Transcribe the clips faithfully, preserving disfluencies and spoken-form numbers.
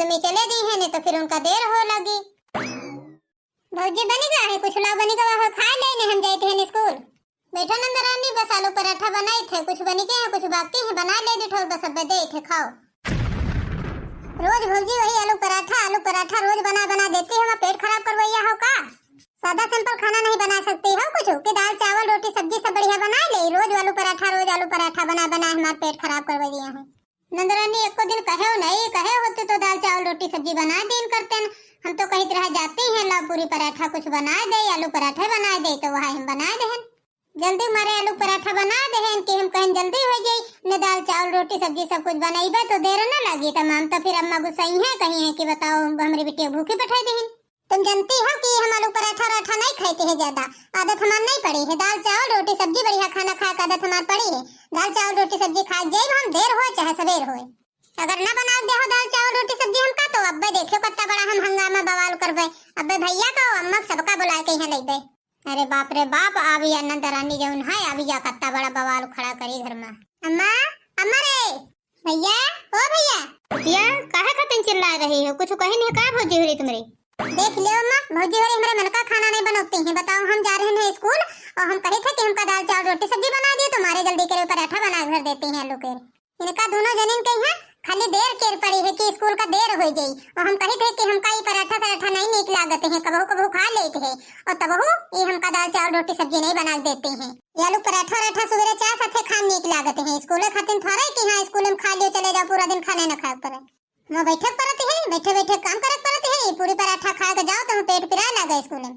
तुम ही चले दी है, नहीं तो फिर उनका देर हो लगी। भौजी बनी गा है, कुछ लाओ बनी गा हो, खाए ले ने हम जाते हैं स्कूल। बैठो नंदरानी, बस आलू पराठा बनाई थे, कुछ बनी के हैं, कुछ बाकी है, बना ले दी ठोर, बस अब दे थे खाओ। रोज भौजी वही आलू पराठा, आलू पराठा रोज बना बना देती है, हमारा पेट खराब करवैया हो का? सादा सिंपल खाना नहीं बना सकती हो कुछ, कि दाल चावल रोटी सब्जी सब बढ़िया बना ले, रोज आलू पराठा, रोज आलू पराठा बना बना हमारा पेट खराब करवैया है। नंदरानी, एको दिन कहे हो नहीं, कहे होते तो दाल चावल रोटी सब्जी बना देन करते न। हम तो कहित रह जाती हैं, लाओ पूरी पराठा कुछ बना दे, आलू पराठे बना दे, तो वह हम बना देहन। जल्दी मारे आलू पराठा बना देहन कि हम कहें जल्दी हो जाई, ने दाल चावल रोटी सब्जी सब कुछ बनइबे तो देर न लगी। तमाम तो फिर अम्मा गुस्साई हैं, कही हैं कि बताओ हमरी बिटिया भूखी बैठाई देहन। तुम जानती हो कि हम आलू पराठा राठा नहीं खाते हैं ज्यादा, आदत हमार नहीं पड़ी है। दाल चावल रोटी सब्जी बढ़िया खाना खाए का आदत हमार पड़ी है। दाल चावल रोटी सब्जी खाए जाइब हम, देर होए चाहे सवेर होए। अगर ना बना दे हो दाल चावल रोटी सब्जी हमका, तो अब्बे देखियो कत्ता बड़ा हम हंगामा बवाल करबे। अब्बे भैया का अम्मा सबका बुलाए के यहाँ लेबे। अरे बाप रे बाप, आवी या नंदरानी जौन है, आवी या कत्ता बड़ा बवाल खड़ा करी घर में। अम्मा, अम्मा रे, भैया, ओ भैया। बिटिया, काहे खातिर चिल्ला रही हो? कुछ कही नहीं का भौजी हो रही तुम्हारी? देख लियो अम्मा, भौजी हो रही हमारे मन का खाना नहीं बनौती हैं। बताओ, हम जा रहे हैं स्कूल और हम कही थे कि हमका दाल चावल रोटी सब्जी बना दिए, तुम्हारे जल्दी करे पराठा बना घर देती हैं आलू के। इनका दोनों जनिन के यहाँ खाली देर केर पड़ी है कि स्कूल का देर हो जाई। और हम कही थे कि हमका ये पराठा सराठा नहीं नीक लागत है, कबहू कबहू खा लेते हैं, और तबहू ये हमका दाल चावल रोटी सब्जी नहीं बना देते हैं। ये आलू पराठा राठा सुबेरे चाय साथे खान नीक लागत है, स्कूले खातिर थोड़े कि हाँ स्कूल में खा लियो चले जाओ, पूरा दिन खाने न खाए पड़े। वहाँ बैठे परत है, बैठे बैठे काम करे परत है, ये पूरी पराठा खा के जाओ तो पेट पिराए लागे स्कूल में।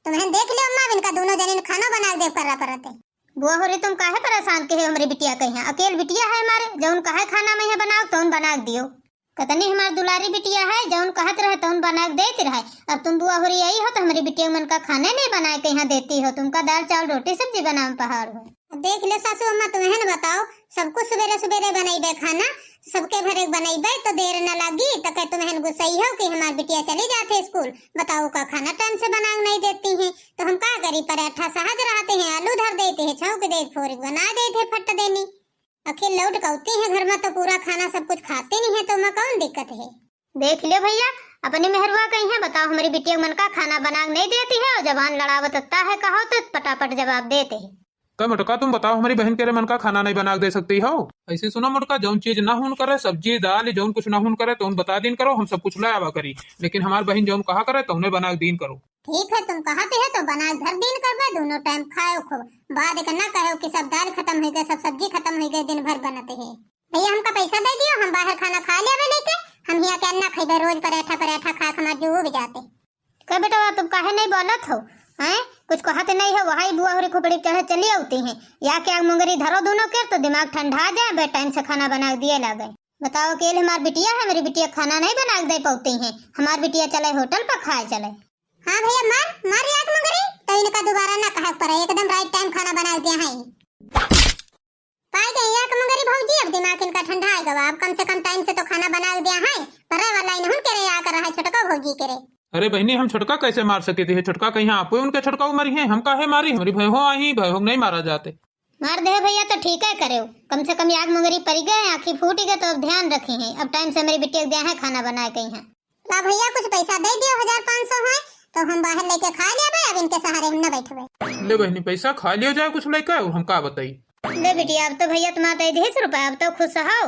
तुम्हें देख लियो अम्मा, इनका दोनों जनिन खाना बना के दे कर परत है। बुआ हो रही, तुम काहे परेशान के हो हमरी बिटिया के यहाँ? अकेल बिटिया है हमारे, जौन कहे खाना में है बनाओ, तौन बना के दियो। कतनी हमार दुलारी बिटिया है, जौन कहत रहे तौन बना के देत रहे। अब तुम बुआ हो रही आई हो तो हमरी बिटिया मन का खाने नहीं बनाए के यहाँ देती हो, तुमका दाल चावल रोटी सब्जी बनावे में पहाड़ हो। अब देख ले सासू अम्मा, तुम्हें न बताओ, सब कुछ सुबेरे सुबेरे बनइबे खाना, सबके भरे बनइबे तो देर न लागी, तो कह तुम्हें गुस्सई हो कि हमार बिटिया चली जाते स्कूल, बताओ का खाना टाइम से बना के नहीं देती हैं। तो हम का करी, पराठा सहज रहते हैं, आलू धर देते हैं, छौंक दे, फोरिक बना देते हैं, फट देनी। आखिर लौट कौती हैं घर में तो पूरा खाना सब कुछ खाते नहीं है, तो मैं कौन दिक्कत है? देख लियो भैया, अपनी मेहरुआ कही है, बताओ हमारी बिटिया मन का खाना बना के नहीं देती है और जबान लड़ावत है, कहो तो पटापट जवाब देते हैं। का मोटका, तुम बताओ, हमारी बहन के रे मन का खाना नहीं बना के दे सकती हो? ऐसे सुनो मोटका, जौन चीज ना हुन करे, सब्जी दाल जौन कुछ ना हुन करे, तो उन बता दीन करो, हम सब कुछ ले आवा करी, लेकिन हमार बहन जौन कहा करे, तो उन्हें बना के दीन करो। ठीक है, तुम कहते हो तो बना के धर दीन करबे, दोनों टाइम खाओ खूब। बाद के ना कहो कि सब दाल खत्म हो गए, सब सब्जी खत्म हो गए, दिन भर बनते है। भैया हमका पैसा दे दियो, हम बाहर खाना खा लेबे लेके, हम हिया के अन्ना खइबे, रोज पराठा पराठा खा के हमार जीव उब जाते। का बेटवा, तुम काहे नहीं बोलत हो? हैं? कुछ कहत नहीं हो, वही बुआ होरी खोपड़ी चढ़े चली आती हैं। या क्या मुंगरी धरो दोनों के तो दिमाग ठंडा जाए, बे टाइम से खाना बना के दिए लागे। बताओ, अकेले हमार बिटिया है, मेरी बिटिया खाना नहीं बना के दे पाती हैं। हमार बिटिया चले होटल पर खाए चले। हाँ भैया, मार, मार याक मुंगरी, तो इनका दोबारा ना कहे पड़े, एकदम राइट टाइम खाना बना के दिया है। पाई गई याक मुंगरी भौजी, अब दिमाग इनका ठंडा आ गवा। अब कम से कम टाइम से तो खाना बना के दिया है, पर वाला इन्हुन के रे याक रहा है, छोटका भौजी के रे। अरे बहनी, हम छोटका कैसे मार सके थे? छोटका कहीं आपो उनके छोटका मरी है, हम काहे मारी? हमारी भय हो आई, भय हो नहीं मारा जाते। मार दे भैया तो ठीक है करे, कम से कम याक मुंगरी पड़ गए, आँखी फूट गए तो अब ध्यान रखे हैं, अब टाइम से हमारी बिटिया के दिया है खाना बनाए कहीं है। ला भैया, कुछ पैसा दे दियो, हजार पाँच सौ है, तो हम बाहर लेके खा लेबे, अब इनके सहारे हम न बैठबे। ले बहनी, पैसा खा लियो जाए कुछ लेके, और हम का बताई। ले बिटिया, अब तो भैया तुम्हारा दे दीस रुपया, अब तो खुश हो।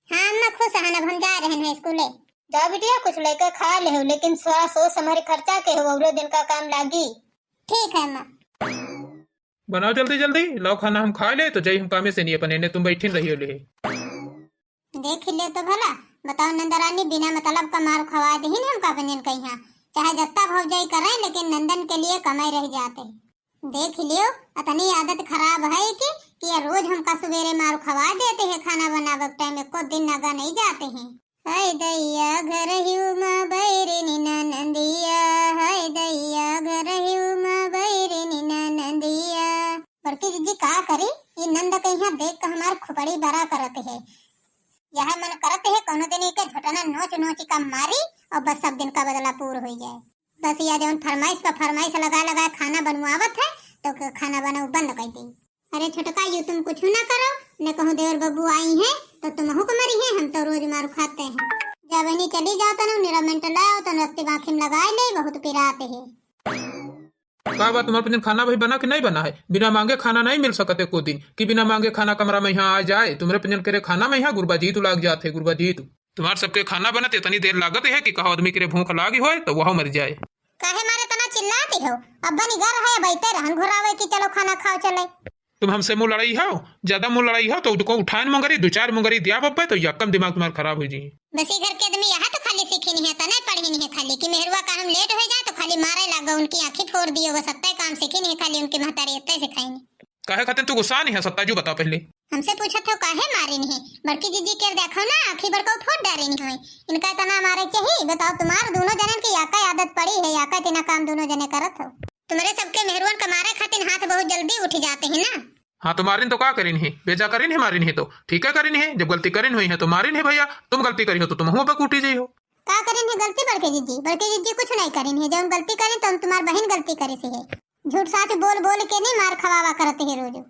हाँ अम्मा, खुश हन, अब हम जा रहे हैं स्कूले। जा बिटिया, कुछ लेके खा ले हो, लेकिन सास ओस हमारे खर्चा के हो, अगले दिन का काम लागी। ठीक है अम्मा। बनाओ जल्दी जल्दी, लाओ खाना हम खा ले, तो जाई हम कामे से नहीं अपने, ने तुम बैठिन रहियो ले। देख ले तो भला, बताओ नंदरानी, बिना मतलब का मार खवा दीन हमका बनियन कहिया, चाहे जत्ता भौजाई करे, लेकिन नंदन के लिए कमाई रह जाते हैं। देख लियो, इतनी आदत खराब है कि, कि ये रोज हमका सवेरे मार खवा देते हैं, खाना बनावे के टाइम एको दिन नगा नहीं जाते हैं। हाय दैया घरहिउ मा बैरिनी ननदिया, हाय दैया घरहिउ मा बैरिनी ननदिया। बड़की जीजी का करी, ई नंद कहिया देख के हमार खुपड़ी बड़ा करत है। यह मन करत है कौनो दिन के झोटना नोच नोच का मारी और बस सब दिन का बदला पूर हो जाए। बस या जौन फरमाइश पर फरमाइश लगा लगा खाना बनवावत है, तो क-, खाना बनाऊ बंद कर दी। अरे छोटका, यू तुम कुछ ना करो, ने कहूँ देवर बबू आई हैं, तो तुमहू को मरी हैं, हम तो रोज मार खाते हैं। जा बहिनी, चली जाओ तनु, निरा मिनट लाओ तनु, रत्ती आँखी में लगाए ले, बहुत पिरात है। का बात, तुम्हारे पे दिन खाना भाई बना कि नहीं बना है? बिना मांगे खाना नहीं मिल सकत एको दिन, कि बिना मांगे खाना कमरा में यहाँ आ जाए। तुम्हारे पे दिन करे खाना में यहाँ गुरबा जीत लाग जात है, गुरबा जीत। तुम्हार सबके खाना बनत इतनी देर लागत है कि कहो आदमी के भूख लागी होए तो वह मर जाए। काहे मारे तना चिल्लाती हो? अब्बा नी घर है, बैठे रहन घुरावे कि चलो खाना खाओ चले। तुम हमसे मुँह लड़ाई हो, ज्यादा मुँह लड़ाई हो तो उनको उठान मुंगरी, दो चार मुंगरी दिया बब्बे तो यक्कम दिमाग तुम्हारा खराब हो जाए। बस ई घर के आदमी यहाँ तो खाली सीखी नहीं है, तने पढ़ी नहीं है खाली कि मेहरुआ का हम लेट हो जाए तो खाली मारे लागो, उनकी आँखी फोड़ दियो, बस अत्ते काम सीखी नहीं है खाली, उनके महतारी अत्ते सिखाई नहीं। काहे खातिर तू गुस्सा नहीं है सत्ता, जो बता पहले। हमसे पूछत हो काहे मारे नहीं? बड़की जीजी के देखो ना, आँखी बड़को फोड़ डारे नहीं होए। इनका इतना मारे चाहिए, बताओ, तुम्हार दोनों जनन की याका आदत पड़ी है, याका इतना काम दोनों जने करत हो। तुम्हारे सबके मेहरुअन का मारे खातिर हाथ बहुत जल्दी उठ जाते हैं ना। हाँ, तो मारिन तो का करिन है? बेजा करिन है, मारिन है तो ठीक है करिन है। जब गलती करिन हुई है तो मारिन है भैया, तुम गलती करी हो तो तुम हुआ पे कूटी जाई हो। का करिन है गलती बड़के जीजी? बड़के जीजी कुछ नहीं करिन है, जब गलती करिन तो तुम्हार बहिन गलती करे से है। झूठ साच बोल बोल के नहीं मार खवावा करते है रोज।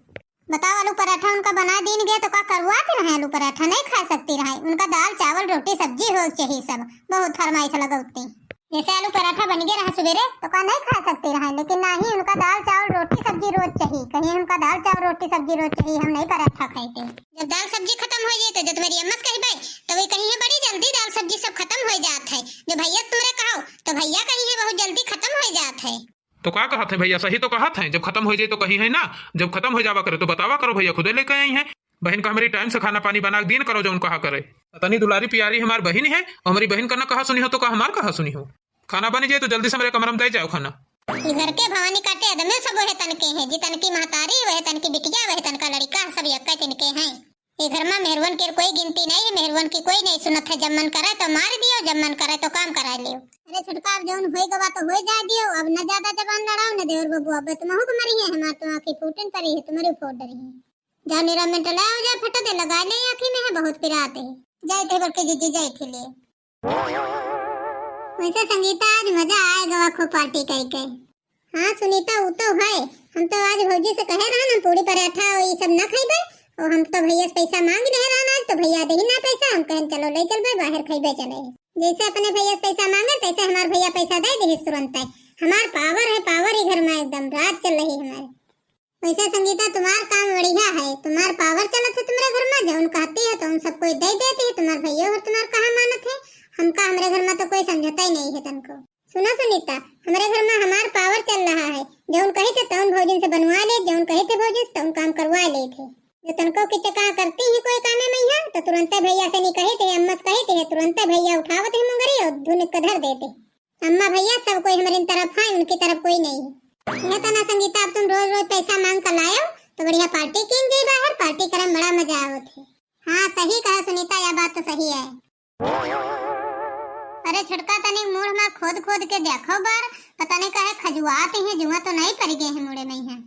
बताओ, आलू पराठा उनका बना दीन गए तो का करवाते रहे? आलू पराठा नहीं खा सकती रहे, उनका दाल चावल रोटी सब्जी हो चाहिए सब, बहुत फरमाइश लगौती। जैसे आलू पराठा बन गए रहा सुबेरे तो का नहीं खा सकती रहे, लेकिन नहीं, उनका दाल चावल रोटी सब्जी रोज चाहिए। कहीं उनका दाल चावल रोटी सब्जी रोज चाहिए, हम नहीं पराठा खाते। जब दाल सब्जी खत्म हो जाए तो जब तुम्हारी अम्मा से कही भाई तो वे कही है बड़ी जल्दी दाल सब्जी सब खत्म हो जात है, जो भैया से तुम्हारे कहो तो भैया कही है बहुत जल्दी खत्म हो जात है। तो का कहत है भैया, सही तो कहत है, जब खत्म हो जाए तो कही है ना, जब खत्म हो जावा करे तो बतावा करो भैया, खुदे लेके आई है। बहन का हमारी टाइम से खाना पानी बना के दीन करो, जौन कहा करे। इतनी दुलारी प्यारी हमार बहन है, और हमारी बहन का ना कहा सुनी हो तो का हमार कहा सुनी हो। खाना बन जाए तो जल्दी से हमारे कमरा में दे जाओ खाना। ई घर के भवानी काटे आदमी सब वह तनके हैं, जी तनकी महतारी, वह तनकी बिटिया, वह तनका लड़का, सब यक्का तिनके हैं। ये घर में मेहरुअन के कोई गिनती नहीं है, मेहरुअन की कोई नहीं सुनत है। जब मन करे तो मार दियो, जब मन करे तो काम करा लियो। अरे छोटका, अब जौन होई गवा तो होई जा दियो, अब न ज्यादा जबान लड़ाओ न देवर बबुआ, अब तुमहू को मरी है, हमार तो आँखी फूटन परी है, तुम्हारी फोड़ डरी है। जाओ निरा मिनट ले आओ, जा फटा दे लगा ले आँखी में है, बहुत पिरात है। जाए थे बड़के जीजी, जाए थे ले। वैसे संगीता आज मजा आए गवा खूब पार्टी करके। हाँ सुनीता, उ तो है। हम तो आज भौजी से कहे रहन, हम पूरी पराठा और ये सब ना खइबे। और हम तो भैया से पैसा मांग रहे रहन आज, तो भैया दही ना पैसा, हम कहन चलो ले चलबे, बाहर खइबे चले। जैसे अपने भैया से पैसा मांगे, तैसे हमार भैया पैसा दे दे तुरंत। हमार पावर है, पावर ही घर में एकदम राज चल रही हमारे। वैसे संगीता, तुम्हार काम बढ़िया है, तुम्हार पावर चलत है तुम्हारे घर में, जौन कहती है तो हम सब कोई दे देती है, तुम्हार भैया और तुम्हार कहा मानत है। हमका हमरे घर में तो कोई समझौता ही नहीं है तनको। सुनो सुनीता, हमरे घर में हमार पावर चल रहा है, जौन कही थे तौन भौजिन से बनवा ले, जौन कही थे भौजिन से तौन काम करवा ले थे। जो तनको की चका करती है कोई कामे में यहाँ, तो तुरंते भैया से नहीं कही थे, अम्मा से कही थे, तुरंते भैया उठावत है मुंगरी और धुन के धर देते। अम्मा भैया सब कोई हमारी तरफ है, उनकी तरफ कोई नहीं है। यह तो ना संगीता, अब तुम रोज रोज पैसा मांग कर लायो तो बढ़िया पार्टी कीन जाई बाहर, पार्टी करे में बड़ा मजा आवत है। हाँ सही कहा सुनीता, यह बात तो सही है। अरे छोटका, तनी मूड़ में खोद खोद के देखो बार, पता नहीं काहे खजुआत ही है, जुआ तो नहीं पड़ गए हैं मुड़े में है।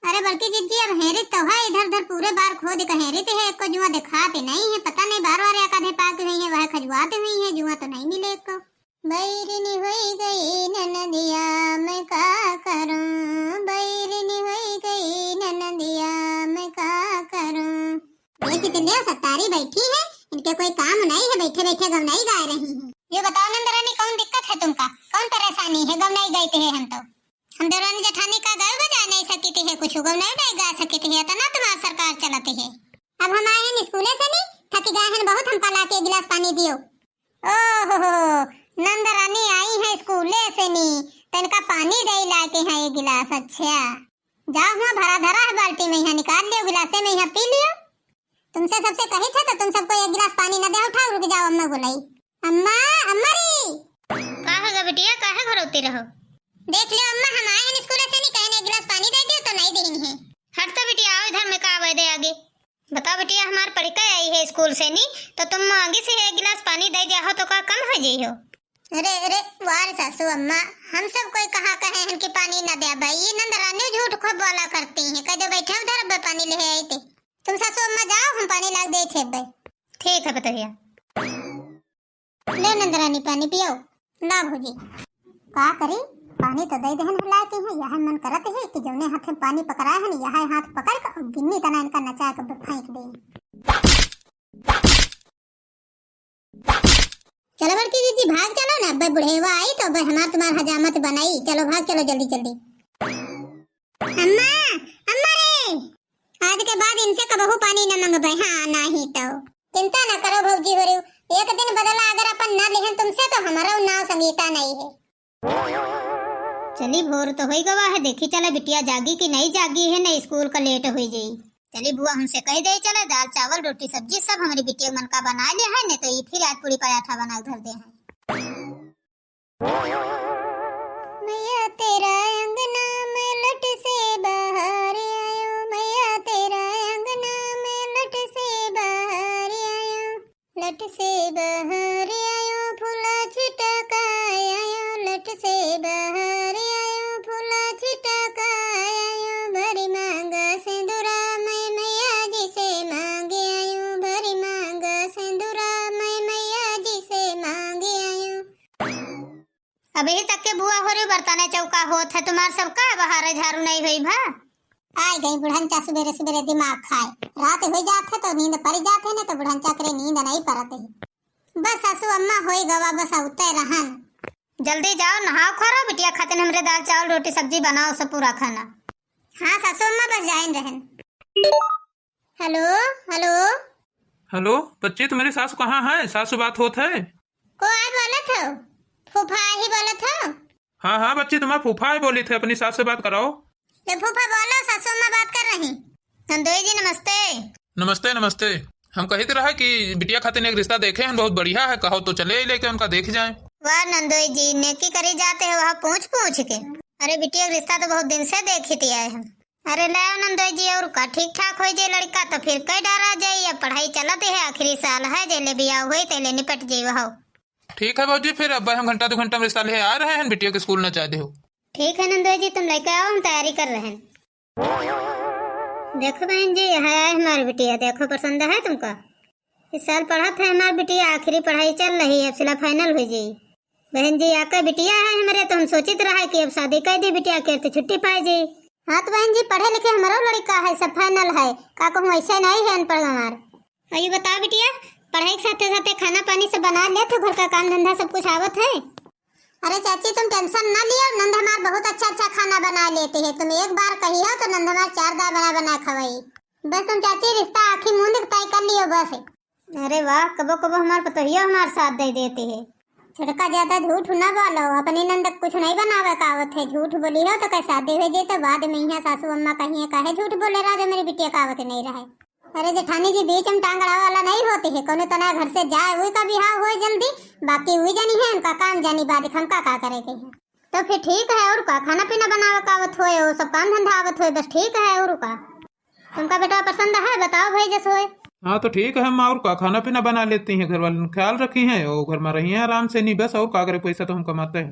अरे बड़की जिज्जी, अब हेरित तो है, इधर उधर पूरे बार खोद के हेरित है, एको जुआ दिखात ही नहीं है, पता नहीं बार बार या काधे पाक हुई है, वह खजुआत हुई है, जुआ तो नहीं मिले एको। बैरिनी होई गई ननदिया, मैं का करूं, बैरिनी होई गई ननदिया, मैं का करूं। ये कितने सतारी बैठी है, इनके कोई काम नहीं है, बैठे बैठे गवनाई गा रही है। ये बताओ नंदरानी, कौन दिक्कत है तुमका, कौन परेशानी है? गवनाई गाइते हैं हम तो। हम देवरानी जेठानी का गाय बजा नहीं सकती है, कुछ गवनाई नहीं गा सकती है, इतना तुम्हारा सरकार चलाते है। अब हम आए हैं स्कूले से नहीं, थकी गए हैं बहुत, हमका लाके एक गिलास पानी दियो। ओहो, नंदरानी आई है स्कूले से नी, तो इनका पानी दे लाके हैं एक गिलास। अच्छा, जाओ, हुआ भरा धरा है बाल्टी में, यहाँ निकाल लियो, गिलासे में यहाँ पी लियो। तुमसे सबसे कही थे तो तुम सबको एक गिलास पानी न दे, उठाओ, रुक जाओ, अम्मा बुलाई। अम्मा, अम्मा री। का है गा बिटिया, काहे घरोते रहो? देख लियो अम्मा, हम आए हैं स्कूले से नी, कहे एक गिलास पानी दे दियो तो नहीं देनी है। हट तो बिटिया, आओ इधर, मैं का आवे दे आगे। बताओ बिटिया, हमार पढ़ के आई है स्कूल से नी, तो तुम मांगी से एक गिलास पानी दे दिया हो तो का कम हो जाई हो? अरे, अरे, वाह रे सासू अम्मा, हम सब कोई कहाँ कहे हैं कि पानी न दे भाई, ये नंदरानी झूठ खूब बोला करती हैं, कह दो बैठे उधर, अब पानी ले आई थे। तुम सासू अम्मा जाओ, हम पानी लाग दे थे भाई। ठीक है पतोहिया। ले नंदरानी पानी पियो। ला भौजी। का करी, पानी तो दे देहन हिला के है, यह मन करत है कि जौने हाथ में पानी पकड़ाए है, यह हाथ पकड़ के और गिन्नी तना इनका नचा के फेंक दे। चलो बड़की जीजी, भाग चलो ना, अब बुढ़ेवा आई तो अब हमार तुम्हार हजामत बनाई। चलो भाग चलो जल्दी जल्दी। अम्मा, अम्मा रे, आज के बाद इनसे कबहू पानी न मंगबे। हाँ, नाही तो। चिंता न करो भौजी हो रही, एक दिन बदला अगर अपन न लेहन तुमसे तो हमारा नाव संगीता नहीं है। चली, भोर तो होई गवा है, देखी चला बिटिया जागी कि नहीं जागी है, नहीं स्कूल का लेट होई जाई। चली बुआ, हमसे कह दे चला, दाल चावल रोटी सब्जी सब हमारी बिटिया मन का बना लिया है, नहीं तो ये फिर आज पूरी पराठा बना के धर दे हैं। मैया तेरा अंगना में लट से बाहर आयो, मैया तेरा अंगना में लट से बाहर आयो, लट से बाहर आयो फूला छिटका आयो, लट से बाहर आयो फूला छिटका आयो, भरी मांगा सिंदूरा मैं मैया जी से मांगे आयो, भरी मांगा सिंदूरा मैं मैया जी से मांगे आयो। अबही तक के बुआ हो रही, बर्तने चौका होत है तुम्हार सबका, बहारे झाड़ू नहीं होई भा। आइ गई बुढ़नचा सुबेरे सुबेरे दिमाग खाए। रात होई जात है तो नींद परी जात है, नहीं तो बुढ़नचा करे नींद नहीं परत है। बस सासू अम्मा होई गवा, बस अउते रहन। जल्दी जाओ नहाओ खोरो, बिटिया खातिन हमरे दाल चावल रोटी सब्जी बनाओ सब पूरा खाना। हाँ सासू अम्मा बस जाइन रहन। हेलो, हेलो। हेलो, बच्ची तुम्हारी सासू कहाँ है? सासू बात होत है। को आए बोलत हो? फूफा ही बोलत हो? हाँ, हाँ बच्ची, तुम्हार फूफा ही बोली थे, अपनी सास से बात कराओ। ए फूफा बोलो, सासू अम्मा बात कर रही। नंदोई जी नमस्ते। नमस्ते, नमस्ते। हम कहित रहा कि बिटिया खातिर एक रिश्ता देखे हैं, बहुत बढ़िया है, कहो तो चले लेके उनका देख जाए। वाह नंदोई जी, नेकी करी जाते हो वहाँ पूछ पूछ के। अरे बिटिया का रिश्ता तो बहुत दिन से देखित आए हम। अरे ले आओ नंदोई जी, और का ठीक ठाक होई जे लड़का तो फिर कई डारा जाई। अब पढ़ाई चलत है, आखिरी साल है, जेले बियाह होई तेले निपट जाई वहो। ठीक है भौजी, फिर अब हम घंटा दो घंटा में रिश्ता ले आ रहे हैं, बिटिया के स्कूल ना जाए हो। ठीक है नंदोई जी, तुम लेके आओ, हम तैयारी कर रहे हैं। देखो बहन जी, यह है हमारी बिटिया, देखो पसंद है तुमका? इस साल पढ़त है हमार बिटिया, आखिरी पढ़ाई चल रही है, अब सिला फाइनल हो जाई। बहन जी, आका बिटिया है हमरे, तो हम सोचित रहा कि अब शादी कर दी बिटिया के, तो छुट्टी पाए जाई। हाँ तो बहन जी, पढ़े लिखे हमरो लड़का है, सब फाइनल है, का कहूँ ऐसे नहीं है अनपढ़ हमार। और ये बताओ बिटिया, पढ़ाई के साथे साथे खाना पानी सब बना ले तो घर का काम धंधा सब कुछ आवत है? अरे चाची, तुम टेंशन ना लियो, नंद हमार बहुत अच्छा अच्छा खाना बना लेते हैं। तुम एक बार कही हो तो नंद हमार चार दाल बना बना खवाई। बस तुम चाची रिश्ता आँखी मूंद के तय कर लियो बस। अरे वाह, कबो कबो हमार पतोहियो हमार साथ दे देती है। छोटका ज्यादा झूठ ना बोलो, अपनी नंद कुछ नहीं बनावे का आवत है। झूठ बोली हो तो कई शादी हो जाए तो बाद में यहाँ सासू अम्मा कहिए काहे झूठ बोले राजा, मेरी बिटिया का आवत नहीं रहे। अरे जेठानी जी, बीच में टांग अड़ावे वाला नहीं होती है, कोनो तना घर से जाए, वही का बिहाव होए जल्दी, बाकी वही जानी है, उनका काम जानी बाद, हमका का करे के है। तो फिर ठीक है, और का, खाना पीना बनावे का आवत होए, वो सब काम धंधा आवत होए, बस ठीक है, और का। तुमका बेटा पसंद है, बताओ भाई जस होए। हाँ तो ठीक है अम्मा, और का, खाना पीना बना लेती हैं, घर वाले ख्याल रखी हैं, वो घर में रही हैं आराम से, नहीं बस और का करे, पैसा तो हम कमाते हैं।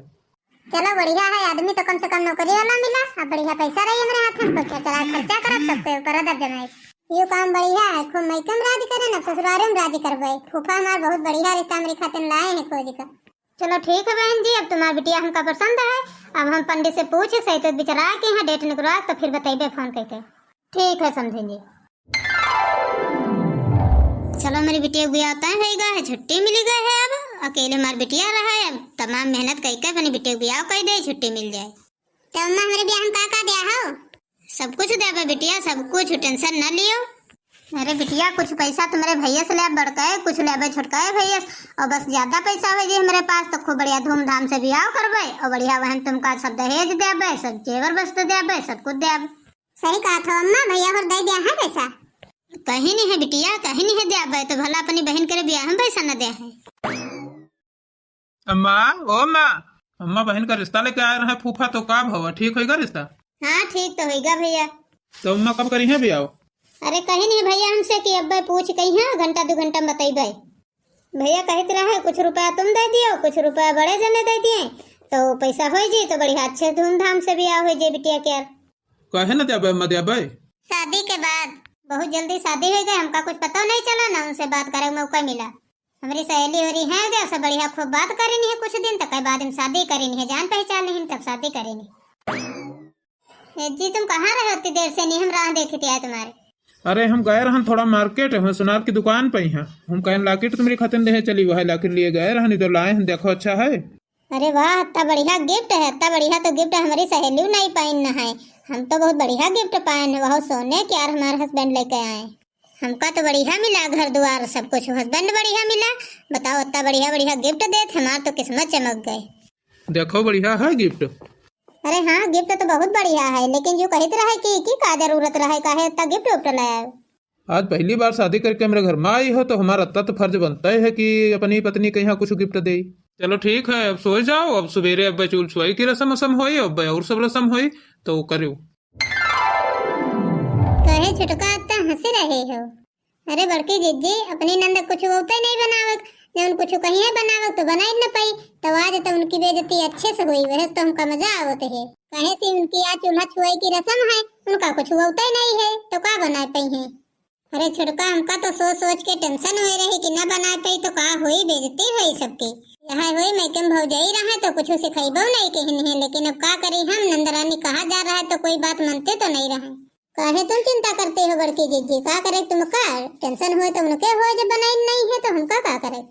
चलो बढ़िया है, आदमी तो कम से कम नौकरी वाला मिला, अब बढ़िया पैसा रही हमरे हाथ में, कोई चला खर्चा करब, सबके ऊपर अदब जमाई। यो काम बढ़िया है, खूब मइके में राज करे, अब ससुरारे में राज करबे। फूफा हमार बहुत बढ़िया रिश्ता हमरे खातिर लाए हैं खोज कर। चलो ठीक है बहन जी, अब तुम्हार बिटिया हमका पसंद है, अब हम पंडित से पूछ के सही तो बिचरा के यहाँ डेट निकलवा के तो फिर बतैबे फोन करके। ठीक है समझेंगे। चलो, मेरी बिटिया के बियाह तय होइगा है, छुट्टी मिली गई है। अब अकेले हमार बिटिया रहा है, अब तमाम मेहनत कई के अपनी बिटिया के बियाह कई दे, छुट्टी मिल जाए। तो अम्मा, हमरे बियाह में का का द्या हो? सब कुछ देबे बिटिया, सब कुछ, टेंशन न लियो। अरे बिटिया, कुछ पैसा तुम्हारे भैया से ले, बड़का है, कुछ लेबे छोटका है भैया से, और बस ज्यादा पैसा हो जाए हमारे पास तो खूब बढ़िया धूमधाम से बियाह करबे, और बढ़िया बहन तुमका सब दहेज देबे, सब जेवर वस्त्र देबे, सब कुछ देबे। सही कहा थो अम्मा, भैया और दे दिया है पैसा। कहीं नहीं है बिटिया, कहीं नहीं है दिया बे, तो भला अपनी बहन के बियाह में पैसा न दे है। अम्मा, ओ अम्मा, अम्मा बहन का रिश्ता लेके आए रहे फूफा, तो का भवा, ठीक होइगा रिश्ता? हाँ, ठीक तो होइगा भैया। तो अम्मा कब करी है बियाह? अरे कहीं नहीं भैया हमसे कि अब्बे पूछ कही है, घंटा दो घंटा में बतैबे। भैया कहत रहे कुछ रुपया तुम दे दियो, कुछ रुपया बड़े जने दे दिए, तो पैसा हो जी तो बढ़िया अच्छे धूमधाम से बियाह हो जे बिटिया के यार। काहे न देबे, अम्मा देबे? शादी के बाद। बहुत जल्दी शादी हो गई, हमका कुछ पता नहीं चला, ना उनसे बात करे के मौका मिला। हमारी सहेली हो रही है, जैसे बढ़िया खूब बात करी नहीं कुछ दिन, तो कई बाद में शादी करी नहीं, जान पहचान नहीं, तब शादी करी नहीं। ए जी, तुम कहाँ रहे उतनी देर से, नहीं हम राह देखी थी आए तुम्हारे। अरे, हम गए रहन थोड़ा market, हम सुनार की दुकान पे हैं। हम कहन locket तुम्हरी खातिर देहे चली, वह locket लिए गए रहन, इधर लाए हैं, देखो अच्छा है। अरे वाह, इतना बढ़िया gift है, इतना बढ़िया तो gift हमरी सहेलियो नहीं पाइन न है। हम तो बहुत बढ़िया gift पाएन, वह सोने के यार हमारे husband लेके आए। हमका तो बढ़िया मिला घर दुआर सब कुछ, husband बढ़िया मिला। बताओ, इतना बढ़िया बढ़िया gift देत, हमार तो किस्मत चमक गए। देखो, बढ़िया है gift। अरे हाँ, gift तो बहुत बढ़िया है, लेकिन जो कहित रहे कि, कि का जरूरत रहे, काहे इतना gift उफ्ट ले आए? आज पहली बार शादी करके हमरे घर में आई हो, तो हमारा इतना तो फर्ज बनता है कि अपनी पत्नी के यहाँ कुछ gift दे। चलो ठीक है, अब सो जाओ, अब सवेरे अब चूल्ह छुआई की रस्म वस्म होई, अब और सब रस्म होई, तो करो। कहे छोटका, इतना हंसी रहे हो? अरे बड़की जिज्जी, अपनी नंद कुछ होते नहीं बनावत, जब उन कुछ कहिए बनावत तो बनाई न पाई, तो आज तो उनकी बेइज्जती अच्छे से हुई, वह तो हमका मजा आवत है। कहे से उनकी आज चूल्हा छुआई की रस्म है, उनका कुछ होते नहीं है, तो का बनाए पाई हैं? अरे छोटका, हमका तो सोच सोच के tension होए रही कि ना बनाए पाई तो का होई, बेइज्जती होई सबकी। यह होई मैं कम भौजाई रहे तो कुछ सिखाइबो नहीं कहनी है, लेकिन अब का करी हम, नंदरानी कहा जा रहा है तो कोई बात मानते तो नहीं रहे। काहे तुम चिंता करते हो बड़की जिज्जी, का करे तुमका? Tension होए तो उनके होए, जब बनाई नहीं है तो हमका का करे?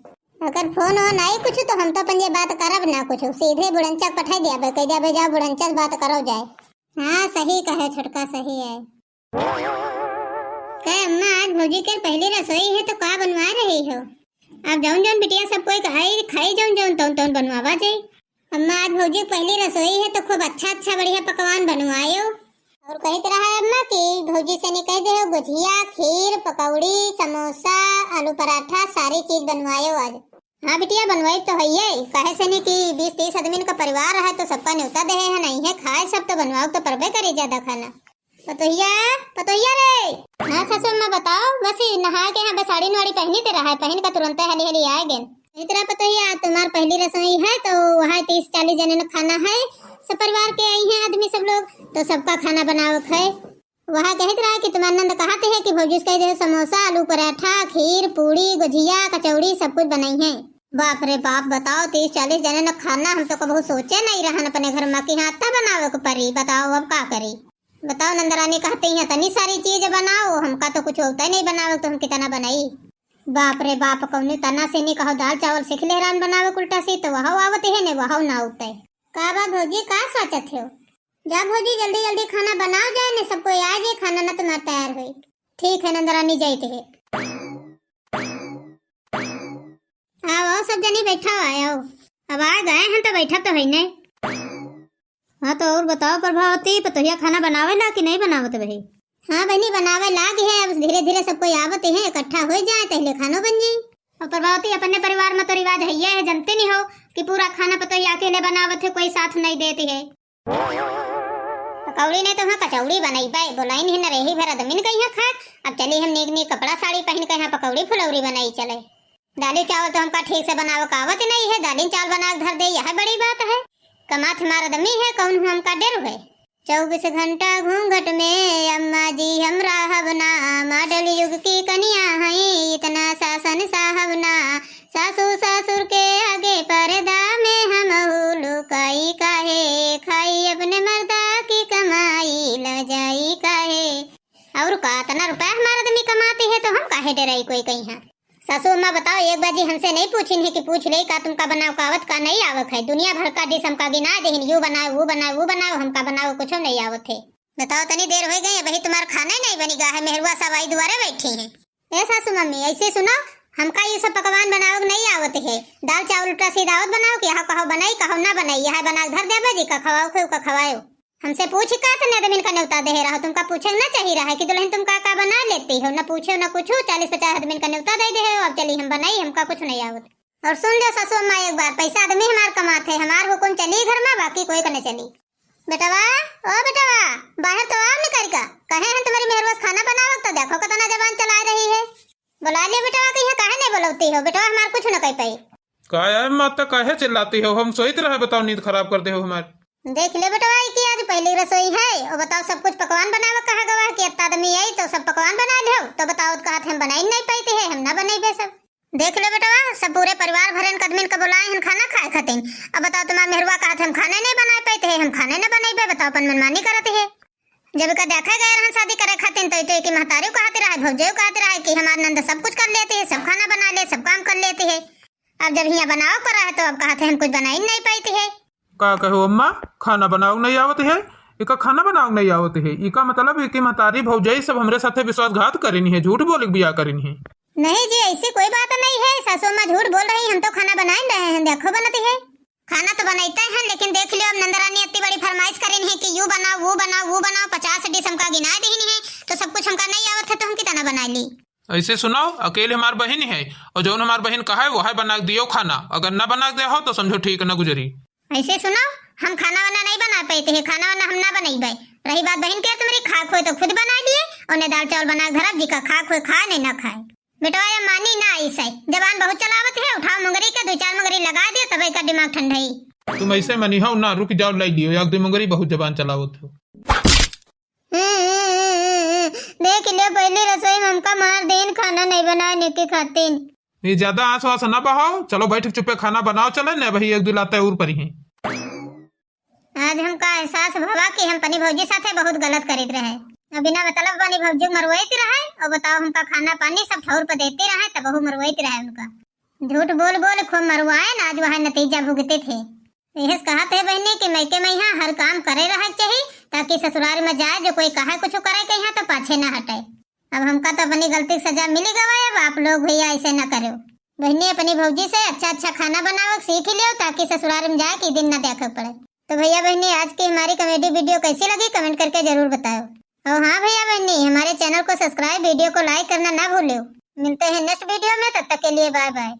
अगर phone वोन आई कुछ तो हम तो अपन ये बात करब ना कुछ, सीधे बुढ़नचा के पठाई दिया बे, कह दिया बे, जाओ बुढ़नचा से बात करो जाए। हाँ सही कहे छोटका, सही है। कहे अम्मा, आज भौजी के पहली रसोई है तो का बनवा रही हो? अब जौन जौन बिटिया सब कोई खाई खाई, जौन जौन तौन तौन बनवावा जाई। अम्मा, आज भौजी के पहली रसोई है तो खूब अच्छा अच्छा बढ़िया पकवान बनवायो। और कहित रहा है अम्मा कि भौजी से नहीं कह दे हो, गुझिया, खीर, पकौड़ी, समोसा, आलू पराठा, सारी चीज बनवायो आज। हाँ बिटिया, बनवाई तो है ये, काहे से नहीं कि बीस तीस आदमी का परिवार है तो सबका न्योता दे है, नहीं है खाए सब तो बनवाओ तो परबे करे ज्यादा खाना। पतोहिया, पतोहिया रे। हाँ सासू अम्मा बताओ, बस ही नहा के यहाँ बस साड़ी नवाड़ी पहनी ते रहा है, पहन का तुरंत हली हली आ गए। इस तरह पतोहिया, तुम्हार पहली रसोई है तो वहाँ तीस चालीस जने न खाना है, सब परिवार के आई हैं आदमी सब लोग, तो सबका खाना बनावक है। वहाँ कहत रहा कि तुम्हार नंद कहते हैं कि भौजी से कह दे समोसा, आलू पराठा, खीर, पूड़ी, गुझिया, कचौड़ी सब कुछ बनाई है। बाप रे बाप, बताओ तीस चालीस जने न खाना, हम तो कबहू सोचे नहीं रहन अपने घर में कि हाँ इतना बनावे के परी। बताओ अब का करी? बताओ नंदरानी कहते हैं तनी सारी चीज बनाओ, हमका तो कुछ होता ही नहीं बनावे, तो हम कितना बनाई? बाप रे बाप, कौने तना से नहीं कहो, दाल चावल सीख ले रान बनावे उल्टा से, तो वह आवत है ने वह ना होता है। का बा भौजी, का सोचत हो? जा भौजी, जल्दी जल्दी खाना बनाओ जाए ने, सब कोई आ जाए, खाना ना तुम्हार तैयार होई। ठीक है नंदरानी, जाइत है। आओ आओ सब जनी बैठा हो, आओ। अब आ गए हैं तो बैठा तो है नहीं। हाँ तो और बताओ प्रभावती, पतोहिया खाना बनावे ला कि नहीं बनावत भाई? हाँ बहनी, बनावे लाग है, अब धीरे धीरे सब कोई आवत है, इकट्ठा हो जाए तहले खानो बन जाई। और प्रभावती, अपने परिवार में तो रिवाज है ये है, जानते नहीं हो कि पूरा खाना पतोहिया अकेले बनावत है, कोई साथ नहीं देती है। पकौड़ी नहीं तो हाँ कचौड़ी बनाई बाय, बोलाई नहीं न रही भर आदमी के यहाँ खाए। अब चली हम नीक नीक कपड़ा साड़ी पहन के यहाँ पकौड़ी फुलौरी बनाई चले। दाली चावल तो हमका ठीक से बनावे का आवत नहीं है, दालिन चावल बना के धर दे, यह बड़ी बात है। कमात हमार आदमी है, कौन हूँ हमका डर है। चौबीस घंटा घूंघट में अम्मा जी हम रहब ना, मॉडल युग की कनिया हई, इतना शासन साहब ना। सासू ससुर के आगे पर्दा में हम लुकाई काहे, खाई अपने मर्दा की कमाई ल जाई काहे। और का, इतना रुपया हमार आदमी कमाती है तो हम काहे डराई कोई कहीं है। सासू अम्मा बताओ, एक बाजी हमसे नहीं पूछिन है कि पूछ ले का तुमका बनाओ का आवत का नहीं आवत है। दुनिया भर का डिश हमका गिना देहिन, यू बनाओ, वो बनाओ, वो बनाओ, हमका बनाओ कुछ नहीं आवत है। बताओ, तनी देर हो गई, अबही तुम्हार खाना ही नहीं बनी गा है, मेहरुआ सब आई दुआरे बैठी हैं। ए सासू मम्मी, ऐसे सुनो, हमका ये सब पकवान बनावे के नहीं आवत है। दाल चावल उल्टा सीधा आवत बनाओ कि यहाँ कहो बनाई, कहो ना बनाई, यहाँ बना के धर देबे जी, का खवाओ खेऊ का खवाओ। हमसे पूछ का तने आदमी का न्योता दे रहा, तुमका पूछे ना चाहिए रहा कि दुल्हन तुम का का बना लेती हो, ना पूछे ना कुछ, चालीस पचास आदमी का न्योता दे दे हो, अब चली हम बनाई, हमका कुछ नहीं आवत। और सुन लो सासू अम्मा एक बार, पैसा आदमी हमार कमात है, हमार हुकुम चली घर में, बाकी कोई का नहीं चली। बेटवा, ओ बेटवा, बाहर तो आओ निकल का। कहे हैं तुम्हारी मेहरुआ से खाना बनावे तो देखो कितना जबान चला रही है। बुला लियो बेटवा, कहिए काहे नहीं बुलौती हो? बेटवा हमार कुछ न कह पाई। का यार माता, काहे चिल्लाती हो? हम सोइत रहे, बताओ, नींद खराब कर दे हो हमार। देख ले बेटवा, ई की आज पहली रसोई है, और बताओ, सब कुछ पकवान बनावे कहा गवा है कि इतना आदमी आई तो सब पकवान बना लियो, तो बताओ, तो कहत हम बनाई नहीं पाई है, हम ना बनैबे सब। देख ले बेटवा, सब पूरे परिवार भरन कदमिन के बुलाए हैं खाना खाए खातिर। अब बताओ, तुम्हार मेहरुआ कहत हम खाने नहीं बनाए पाइत है, हम खाने नहीं बनैबे, बताओ, अपन मनमानी करत है। जब एका देखे गए रहन शादी करे खातिर, तो, तो एकी महतारी कहत रहे, भौजाई कहत रहे कि हमार नंद सब कुछ कर लेती है, सब खाना बना ले, सब काम कर लेती है। अब जब हियाँ बनावे पर रहे, तो अब कहत है हम कुछ बनाई नहीं पाती है। का कहो अम्मा, खाना बनावे नहीं आवत है? एका खाना बनावे नहीं आवत है? इका मतलब एकी महतारी भौजाई सब हमरे साथे विश्वासघात करेनी है, झूठ बोले के बिया करेनी है। नहीं जी, ऐसी कोई बात नहीं है, सासू अम्मा झूठ बोल रही, हम तो खाना बनाए रहे हैं, देखो बनती है। खाना तो बनाते हैं, लेकिन देख लियो, अब नंदरानी इतनी बड़ी फरमाइश करेनी है कि यू बनाओ, वो बनाओ, वो बनाओ, पचास डिश हमका गिनाए देनी है, तो सब कुछ हमका नहीं आवत है, तो हम कितना बना ली? ऐसे सुनाओ, अकेले हमार बहिन है, और जौन हमार बहिन कहे, वह बना के दियो खाना। अगर ना बना के दे हो, तो समझो ठीक ना गुजरी। ऐसे सुनाओ, हम खाना वाना नहीं बना पाते हैं, खाना वाना हम ना बनइबे। रही बात बहिन के, तुम्हारी खाक होए तो खुद बना लिए, और ने दाल चावल बना के धरब, जिका खाक होए खाए, नहीं ना खाए। बेटवा ये मानी ना ऐसे, जबान बहुत चलावत है, उठाओ मुंगरी के, दो चार मुंगरी लगा दियो, तब एका दिमाग ठंडई। तुम ऐसे मनी हो ना, रुक जाओ, लाई लियो, एक दो मुंगरी बहुत जबान चलावत हो। देख ले, पहली रसोई में हमका मार देन, खाना नहीं बनाने के खातिर। ये ज्यादा आंस वास ना बहाओ, चलो बैठ के चुप्पे खाना बनाओ, चले ने वही एक दो लाते और परी हैं। आज हमका एहसास भवा कि हम अपनी भौजी साथे बहुत गलत करित रहे। अब बिना मतलब अपनी भौजी के मरवाइत रहे, और बताओ हमका खाना पानी सब ठौर पर देते रहे, तब बहू मरवाइत रहे उनका। झूठ बोल बोल खूब मरवाए ना, आज वह नतीजा भुगते थे। यह कहत है बहनी कि मैके में यहाँ हर काम करे रहे के चाही, ताकि ससुराल में जाए जो कोई कहे कुछ करे के यहाँ तो पाछे ना हटे। अब हमका तो अपनी गलती की सजा मिली गवा, अब आप लोग भैया ऐसे ना करो। बहनी अपनी भौजी से अच्छा अच्छा खाना बनावे के सीख लियो, ताकि ससुराल में जाए के दिन ना देखे पड़े। तो भैया बहनी, आज की हमारी कॉमेडी वीडियो कैसी लगी, कमेंट करके जरूर बताओ। और हाँ भैया बहनी, हमारे चैनल को सब्सक्राइब, वीडियो को लाइक करना ना भूलो। मिलते हैं नेक्स्ट वीडियो में, तब तक के लिए बाय बाय।